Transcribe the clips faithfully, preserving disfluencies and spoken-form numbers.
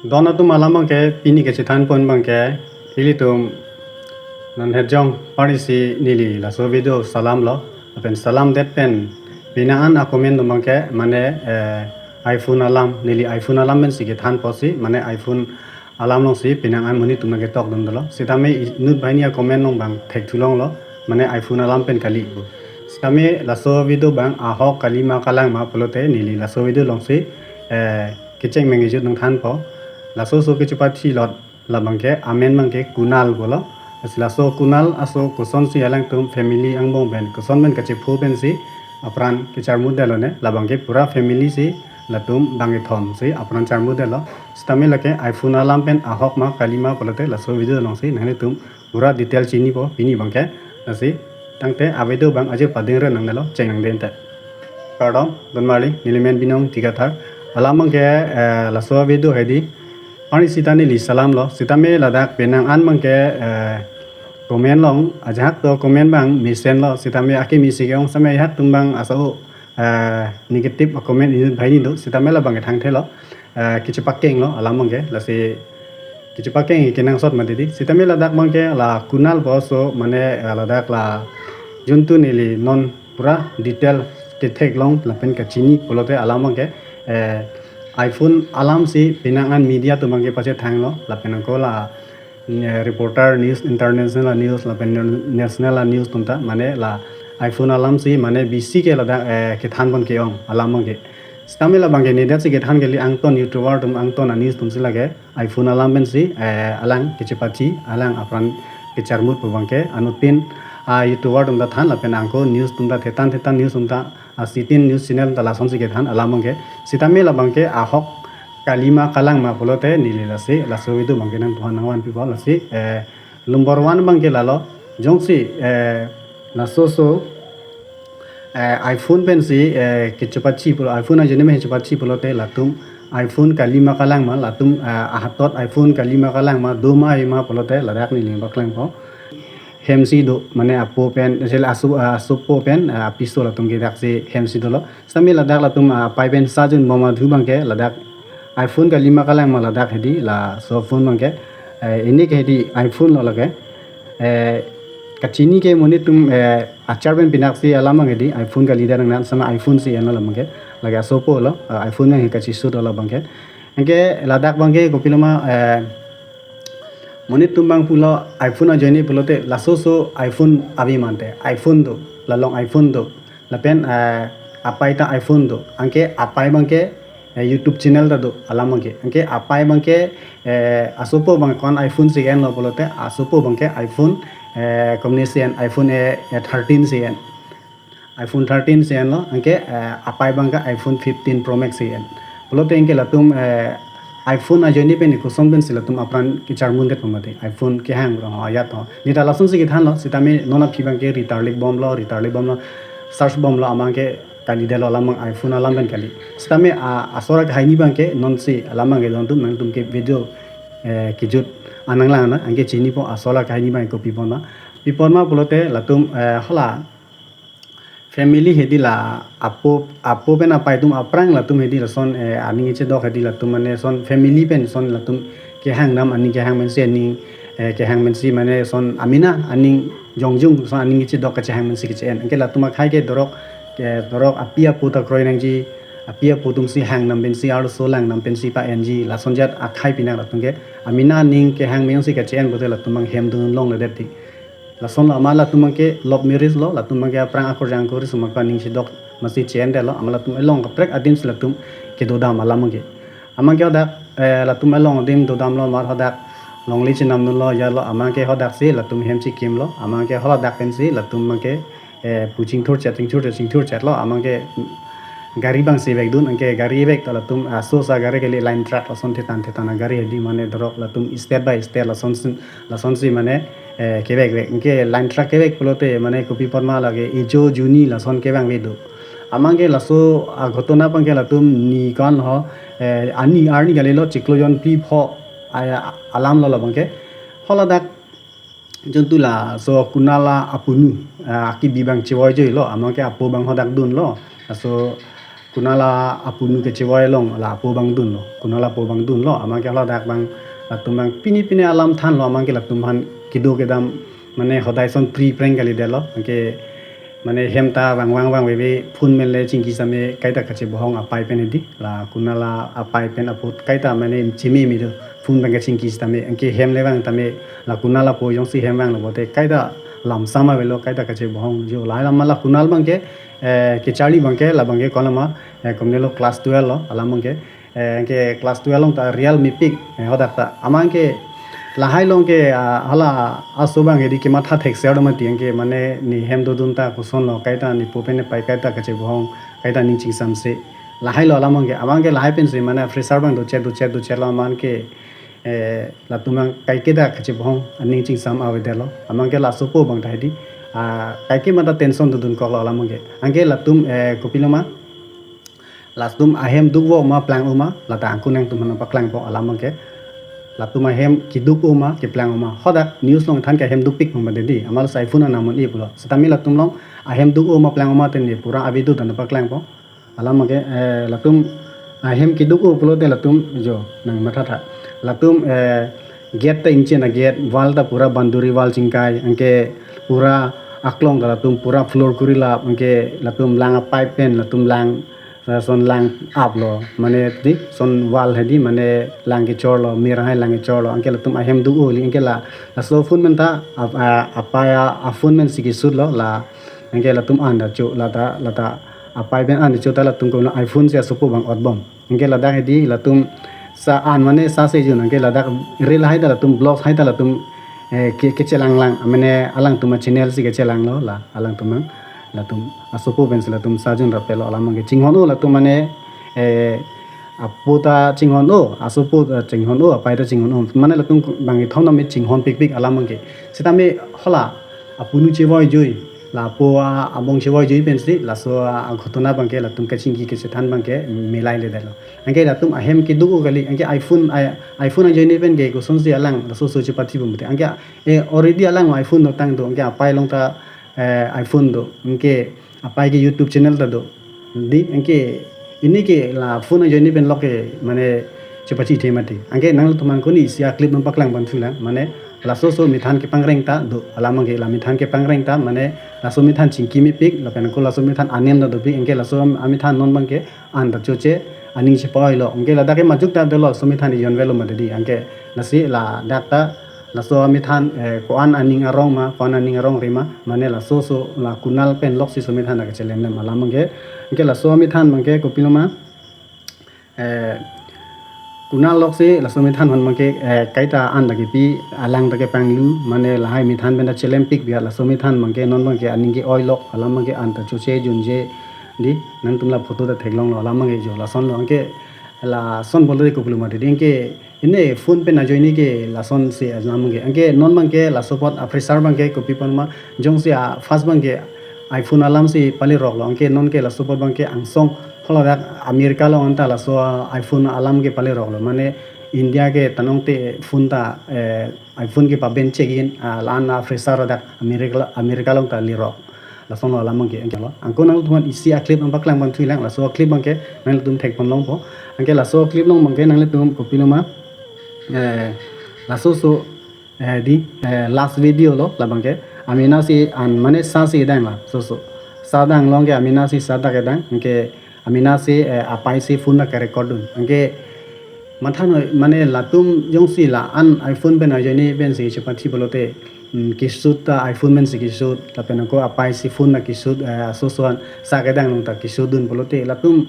Don atum alam abangke pini kachethan pon abangke ilitum non hejong parisi neli laso video salam lo. Lapen salam det pen penang an a-comment atum abangke mane eh, iPhone alam, neli iPhone alam pensi kethan pusi mane iPhone alam alongsi penang an monit atum abangke tokdun dolo. Sitame inut banghini a-comment along abang thekthu longlo mane iPhone alam pen kali pu. Sitame laso video abang ahok kali ma kalang ma pulote neli laso video alongsi eh, kecheng mengejut nangthanpo. Laso aso kechepathi lot labangke amen abangke Kunal pulo. Lasi laso Kunal aso kosonsi alangtum family angbong pen koson pen kachepho pensi apran kecharmut detlo ne, labangke pura family si latum bang kethom si apran charmut detlo. Sitame lake iPhone alam pen ahok ma kali ma pulote laso video alongsi nanglitum pura detail chinipo pini abangke. Lasi tangte a-video abang ajir pading ren nangnelo, cheng nangdente. Kardom, don marli, neli men Binong Tigathar. Alam abangke eh, laso video hedi. Ani sita neli salam lo, sitame ladak penang an abangke eh, comment along, ajahak to comment abang mesen lo, sitame akimi si ke-ong sitame ajahak atum abang asau eh, negative comment inut banghini do, sitame labangke thangthelo, eh, kechepakeng lo alam abangke, lasi kechepakeng kenangsot mati di. Sitame ladak abangke la Kunal pu aso mane eh, ladak la juntu neli non pura detail ketheklong lapen kachini pulote alam abangke eh, iPhone alam si penang an media atum abangke pachethanglo lapen ako la eh, reporter news, international news lapen national news atum ta mane la iPhone alam si mane bisi ke ladak eh, kethan pon ke-ong alam abangke. Sitame labangke nedet si kethan kali, angton YouTuber atum, angton a-news atum si lake iPhone alam pensi eh, alang kechepathi, alang apran kecharmut pu abangke. Anuttin a-YouTuber atum ta than lapen ako news atum ta thetan thetan news atum ta, a-sitin news channel ta lasonsi kethan alam abangke. Sitame labangke ahok kali ma kalang ma pulote neli lasi laso video abangke nangtuhan nangvanpipo. Lasi eh, number one abangke lalo, jongsi eh, laso aso eh, iPhone pensi eh, kechepathi pulo, iPhone ajoine pen kechepathi pulote latum iPhone kali ma kalang ma, latum eh, ahatot iPhone kali ma kalang ma, do ma ai ma pulote ladak neli nangpaklangpo. Hem si do, mane apo pen, jel aso, asopo pen eh, apiso latum ke daksi hem si dolo. Sitame ladak latum ah, apai pen sa jun bom adhu abangke ladak iPhone kali ma kalang ma ladak hedi, laso phone abangke eh, ini ke hedi iPhone lo lake. Eh, kachini ke monit atum eh, achar pen pinaksi alam abang hedi iPhone kalidet nang, sitame iPhone si en lo labangke. Lake asopo lo, eh, iPhone abang kachesut lo labangke. Anke ladak abangke kopilo ma eh, monit atum abang pulo iPhone ajoine pulote laso aso iPhone ave mante, iPhone do, la along iPhone do. Lapen eh, apai ta iPhone do. Anke apai abangke eh, YouTube channel ta do alam abangke. Anke apai abangke eh, asopo abang ko-an iPhone si en lo pulote, asopo abangke iPhone eh, company si en, iPhone eh, eh, thirteen si en. iPhone thirteen si en lo, anke eh, apai abangke iPhone fifteen Pro Max si en. Pulote anke latum eh, iPhone ajoine pen koson pensi latum apran kecharmut det pu mati. iPhone kehang rong ho ayat ho. Neli ta lasonsi kethanlo, sitame non aphi abangke ritarlik bomlo, ritarlik bomlo, search bomlo, amat ke kalidetlo alam abang iPhone alam pen kali. Sitame ah, asor akahai ni abangke nonsi alam abangke don atum nangtum ke video eh, kejut an nanglang na, anke chinipo asor akahai ni abang kopi pon ma. Pi pon ma pulote latum eh, hala family hedi la apo, apo pen apai atum aphrang latum hedi lason eh, aning kechedok hedi latum mane son family pen son latum kehang dam aning kehang pensi aning eh, kehang pensi mane son amena aning jongjung son aning kechedok kechehang pensi keche-en. Anke latum akhai ke dorok, ke dorok api apo ta kroi nangji, api apo atum si hang dam pensi arloso lang dam pensi pa-enji, lason jat akhai pinak latum ke amena aning kehang pen si keche-en pulote latum abang hem dun longledet ti. Lason lo amat latum abangke love marriage lo, latum abangke aphrang akorjang kori sumaka aning chedok masi che-endetlo, amat latum along kaprek adim si latum kedo dam alam abangke. Amat ke hadak eh, latum along adim do damlo, amat hadak longle chenam dunlo, yalo amat ke hadak si latum hem chekimlo, amat ke hadak pensi latum abangke eh, pu chingthur chet, chingthur chet, chingthur chetlo, amat ke gari abang si vekdun, anke gari vek ta latum aso sa gari kali, line truck lason thetan thetan gari hedi mane dorok latum state by state lason si, lason si mane eh, kevek vek. Anke line truck kevek pulote mane kopi pon ma lake ejo juni lason kevang ave do. Amat ke laso aghotona abangke latum ni ko-an ho eh, ani arni kalilo chiklo jon phli pho a-, alam lo labangke. Haladak juntu laso Kunal apunu ah, kebi abang chevoi joilo, amat ke apo abang hadak dunlo. Laso Kunal apunu kechevoi along la apo abang dunlo. Kunal apo abang dunlo. Amat ke haladak abang, latum abang pini pini alam thanlo, amat ke latum aphan kedo kedam mane hodai ason pri preng kalidetlo. Anke mane hem ta vang vang vang veve phone pen le chingki same kaita kachebohong apei pen hedi. La Kunal apei pen aput kaita mane cheme me do. Phone pen kachingki sitame. Anke hem le vang tame la Kunal apo jongsi hem vanglo pulote kaita lam sama avelo, kaita kachebohong jo. La alam la Kunal abang ke, eh, kecharli abang ke, la abang ke kolama, eh, komnelo class twelve lo, alam abang ke. Eh, anke class twelve along ta real mepik, eh, hadak ta. Amat ke lahai along ke, ah, hala aso abang hedi kematha thekser do mati, anke mane ne hem dodun ta kosonlo, kaita ne po pen ne pei kaita kachebohong, kaita ning chingsamse. Lahai lo alam abang ke, amat ke lahai pensi mane fresher abang dochet dochet dochet lo amat ke, eh, latum abang kaike ta kachebohong aning chingsam avedetlo. Amat ke laso apo abang ta hedi, ah, kaike mata tension dodun koklo alam abang ke. Anke latum, eh, kopiloma, latum ahem duk-o ma plang-o ma, lata angko nangtum aphan paklangpo alam abang ke. Latum ahem keduk-o ma keplang-o ma. Hadak news along than ke ahem dukpik ma hedi. Amat laso iPhone anam un-e pulo. Sitame latum along ahem duk-o ma plang-o ma te ne pura avideo ta nangpaklangpo. Alam abang ke, eh, latum ahem keduk-o pulote latum jo nang mathatha. Latum, eh, gate ta ingchen a gate, wall ta pura boundary wall chingkai, anke pura aklong ta latum pura floor kuri lap, anke latum lang apipe pen, latum lang, eh, son lang aplo, mane hedi, son wall hedi, mane lang kechorlo, mir hai lang kechorlo, anke latum ahem duk-o kali, anke la, laso phone pen ta, ap-, a-, apei a-, aphone pensi keshoot lo, la, anke latum an ta cho, lata, lata, apei pen an ta cho ta latum ko iPhone si aso apo abang otbom. Anke ladak hedi latum sa an mane sa sejun, anke ladak reel hai ta latum vlogs hai ta latum, eh, ke, kechelang lang, mane alangtum achannel si kechelang lo la, alangtum abang, latum aso apo pensi latum sa jun rapetlo alam abang ke chinghon-o latum mane, eh, apo ta chinghon-o, aso apo ta chinghon-o, apei ta chinghon-o, mane latum abang kethom tame chinghon pikpik alam abang ke. Sitame hala apunu chevoi joi, la apo a-, abong chevoi joi pensi, laso a-, aghotona abang ke latum kachingki kachethan abang ke melai ledetlo. Anke latum ahem keduk-o kali, anke iPhone, i-, iPhone ajoine pen ke kosonsi alang laso aso chepathi bom te. Anke, eh, already alang iPhone dotang do, anke apei along ta, eh, iPhone do, anke apei ke YouTube channel ta do. Hedi, anke pini ke la phone ajoine pen lok ke mane chepachithe mati. Anke nangtum aphan ko ne isi a-clip nangpaklang pon thulang, mane laso aso methan kepangreng ta do, alam abang ke la methan kepangreng ta, mane laso methan chingki mepik, lapen ko laso methan anem ta dopik, anke laso am-, amethan non abang ke an ta choche, aning chepa-oilo, anke ladak ke majok ta dolo, laso methan ejon avelo mati hedi, anke lasi ladak ta, laso amethan, eh, ko-an aning arong ma, ko-an aning arong ri ma, mane laso aso la Kunal pen loksi laso amethan ta kachelemlem alam abang ke, anke laso amethan abang ke kopiloma, eh, Kunal loksi laso amethan aphan abang ke, eh, kaita an ta kepi, alang ta kepanglu, mane lahai methan pen ta chelem pikpik, laso amethan abang ke non abang ke aning ke-oilo, alam abang ke an ta choche junje, hedi, nangtum la photo ta theklonglo, alam abang ke jo, lasonlo, anke lason bol de kopiloma hedi, anke pini phone pen ajoine ke lasonsi alam abang ke. Anke non abang ke laso apot a-fresher abang ke kopi pon ma, jongsi a-first abang ke iPhone alam si paleroklo. Anke non ke laso apot abang ke angsong haladak America along anta laso iPhone alam ke paleroklo. Mane India ke tanong te phone ta, eh, iPhone ke paban check-in, ah, la-an a-fresher dak America, America along ta lerok. Lasonlo alam abang ke, anke lo. Angko nangtum aphan isi a-clip nangpaklang pon thulang, laso a-clip abang ke nangtum thek pon longpo. Anke laso a-clip along abang ke nangtum kopiloma, eh, laso aso, eh, hedi, eh, last video lo, la abang ke. Amena si an mane sa si dang laso aso. Sa dang along ke amena si sa ta kedang, anke amena si, eh, apei si phone ta ke-record dun. Anke matha noi, mane latum jongsi la-an iPhone pen ajoine pensi chepathi pulote, mm, keshoot ta iPhone pensi keshoot, lapen ko apei si phone ta keshoot, eh, aso aso an sa kedang along ta keshoot dun pulote, latum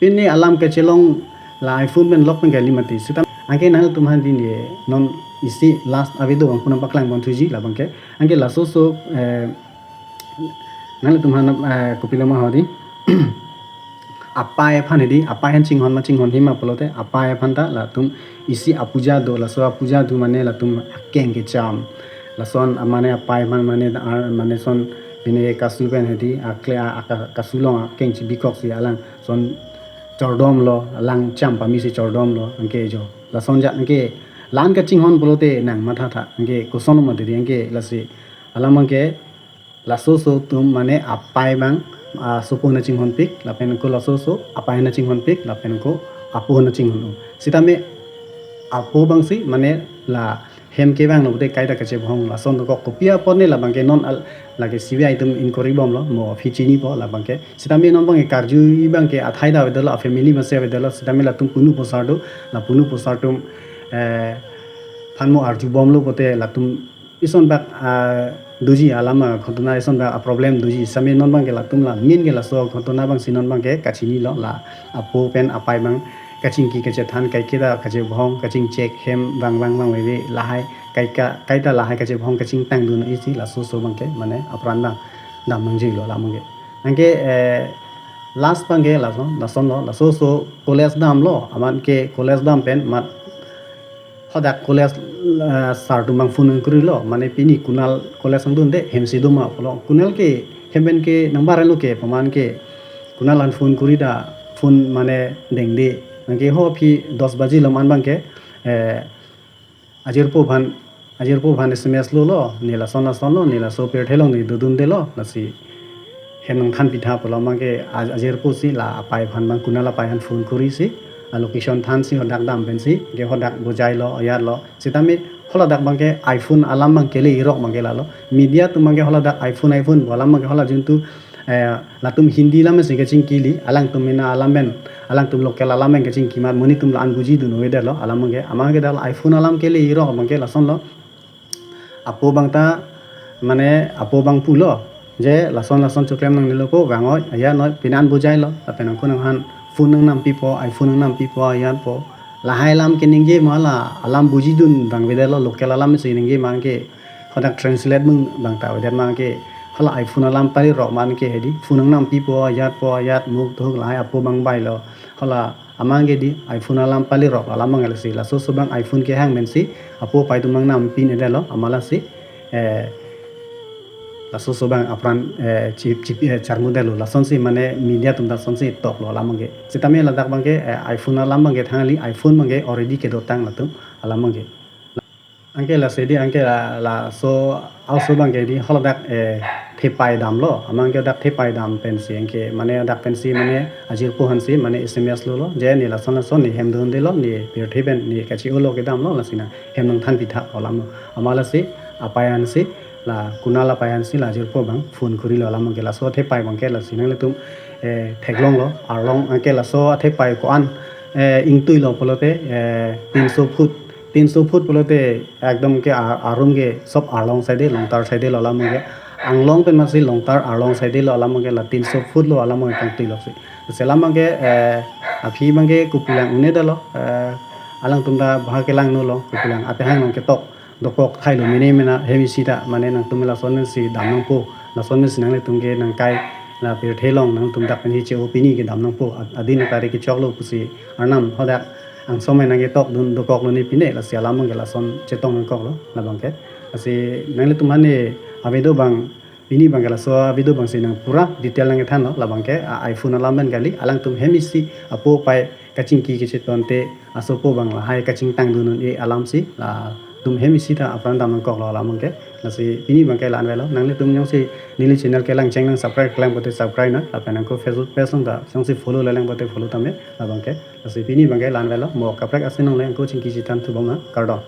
pini alam kachelong la iPhone pen lok pen kali mati. Sita anke nangtum aphan hedi ne non isi last a-video abang ko nangpaklang pon thuji la abang ke. Anke laso aso, eh, nangtum aphan, eh, kopiloma hedi. Apei aphan hedi, apei aphan chinghon ma chinghonhe ma pulote, apei aphan ta latum isi apuja do, laso apuja do mane latum akeng kecham. Lason a mane apei aphan mane ar mane son pini kasu pen hedi, akle a, a ka-, kasu along akeng chibikoksi alang son chordomlo, alang cham pame si chordomlo, anke jo. Lason ajat anke la-an kachinghon pulote nang mathatha, anke koson mati hedi, anke lasi alam abang ke laso aso atum mane apei abang asopo na chinghonpik, lapen ko laso so apai na chinghonpik, lapen ko apo na chinghon. Sitame apo abangsi mane la hem kevanglo pute kaita kachebohong lason dokok, kopi apot ne labangke non al lake C B I atum inquiry bomlo, mo aphi chinipo labangke. Sitame non abangke karju abangke athai ta avedetlo, a family masi avedetlo, sitame latum punu posar do, la punu posar atum, eh, aphan mo arju bomlo pute latum ison bak, ah, doji alam aghotona, ison bak aproblem doji, sitame non abangke latum la main ke laso aghotona abangsi non abangke kachinilo, la apo pen apai abang kachingki kachethan, kaike ta kachebohong, kachingchek, hem vangvang vangveve lahai, kaike kaita lahai kachebohong kachingtangdun isi laso so abangke mane apran dam, dam nangjuilo alam abangke. Anke, eh, last abangke lason, lasonlo, laso so college damlo, amat ke college dam pen mat hadak college, eh, sir atum abang phone kurilo, mane pini Kunal college nangdunde, hemsi doma pulo. Kunal ke hem pen ke nangbarelo ke, paman ke Kunal aphan phone kuri ta phone mane dengde. Anke ho aphi dos baji lo man abangke, eh, ajirpo aphan, ajirpo aphan S M S lolo, ne lason lasonlo, ne laso pirthe along ne dodundelo, lasi hem nangthan pitha pulo abangke a-, ajirpo si la apai aphan abang, Kunal apai aphan phone kurisi, a location thansi hadak dam pensi, ke hadak bojailo, ayatlo. Sitame haladak abangke iPhone alam abang kele irok abangke lalo. Media atum abangke haladak iPhone, iPhone pu alam abangke hala juntu, eh, latum Hindi alam si kachingkili, alangtum mena alam pen, alangtum local alam pen kachingki amat monit atum la-an bujidun avedetlo alam abangke. Amat ke dak iPhone alam kele irok abangke lasonlo. Apo abang ta, mane apo abang pulo, je lason lason choklem nangnelo ko, vang-oi, ayat noi, pini an bojailo, lapen angko nangphan phone nangnampipo, iPhone nangnampipo, ayatpo. Lahai alam keningje ma la alam bujidun vangvedetlo, local alam si ningje ma ke, hadak translate mung abang ta avedet ma ke, hala iPhone alam palirok ma ke hedi, phone nangnampipo, ayatpo, ayat muk thuk lahai apo abang bailo, hala amat ke di iPhone alam palirok alam abang lasi, laso so abang iPhone kehang pensi apo apai atum nangnampi-edetlo, amat lasi, eh, laso so abang apran, eh, chip, chip, eh, charmudetlo, lasonsi mane media atum ta lasonsi toklo alam abangke. Sitame ladak abangke, eh, iPhone alam abangke thangli, iPhone abangke already kedotang latum alam abangke. Anke lasi di, anke la, laso, aso abangke di haladak, eh, thepai damlo, amat ke dak thepai dam pensi, anke mane dak pensi mane ajirpo aphansi mane S M S lolo, je ne lason lason ne hem dundelo, ne pirthe pen ne kachi-olo kedamlo, lasi nang hem nangthan pitha alam. Amat lasi apai aphansi, la Kunal apai aphansi la ajirpo abang phone kurilo alam abangke, laso thepai abangke lasi nanglitum, eh, theklonglo, arlong, anke laso thepai ko-an, eh, ingtuilo pulote, eh, tinso foot, tinso foot pulote ekdom ke a-, arum ke sob arlong side, longtar side lo alam abangke. Anglong pen masi longtar arlong side lo alam abangke, la tinso foot lo alam abangke kangtuiloksi. Lasi alam abangke, eh, aphi abangke kopulang un-edetlo, eh, alangtum ta bahak kelangnolo, kopulang atehang nangketok dokok thailo mene mena, hem isi ta mane nangtum lason pensi dam nangpo, lason pensi nanglitum ke nangkai la pirthe along nangtum dak pen hiche o pini kedam nangpo, ad-, adin atari kechoklo pusi arnam hadak angsong mai nangketokdun dokoklo ne pine, lasi alam abangke lason chetong nangkoklo labangke. Lasi nanglitum aphan ne avideo abang, pini abangke laso avideo abangsi nang pura detail nangkethanlo, labangke a iPhone alam pen kali, alangtum hem isi apo apai kachingki kachethan te asopo abang lahai kachingtangdun un-e alamsi, latum hem isi ta apran dam nangkoklo alam abangke. Lasi pini abangke la-an avelo, nanglitum jongsi neli channel kelang cheng nang subscribe kelang pote subscribe nang, lapen angko Facebook page along ta jongsi follow le lang pote follow tame labangke. Lasi pini abangke la-an avelo, mo kaprek asin nangle angko chingki chethan thubom nang, kardom.